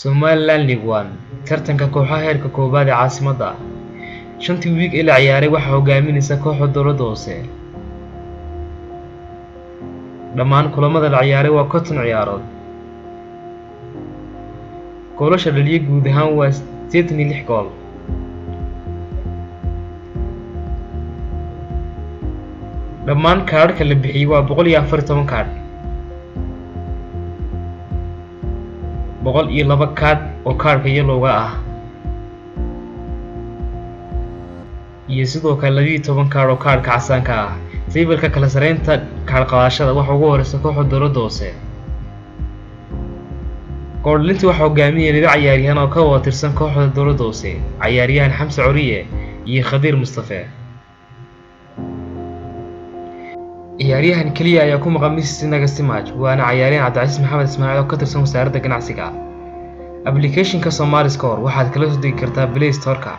Somaliland League One, tartanka kooxaha heerka koowaad ee caasimadda. Shantii wiig ee la ciyaaray waxaa hogaaminaysa kooxda Dowladda Hoose. Dhammaan kulamada la ciyaaray waa 50 ciyaarood. Goolasha dhaliyay guud ahaan waa 86 gool. Dhammaan kaadhadhka la bixiyay waa 114 kaadh. 102 kaadh oo kaadhka yellow-ga ah iyo sidoo kale 12 kaadh oo kaadhka casaanka ah. Taybalka kala sareynta kaadh qaadashada waxaa ugu horeysa kooxda Dowladda Hoose. Gooldhalinta waxaa hogaaminaya laba ciyaaryahan oo ka wada tirsan kooxda Dowladda Hoose, ciyaaryahan Xamse Coriye iyo Khadiir Mustafe. Ciyaaryahan kaliya ayaa ku maqan Messi next match, waana ciyaaryahan Cabdicasiis Maxamed Ismaaciil oo ka tirsan Wasaaradda Ganacsiga. Application-ka Somali Score waxaad kala soo degi kartaa Play Store-ka.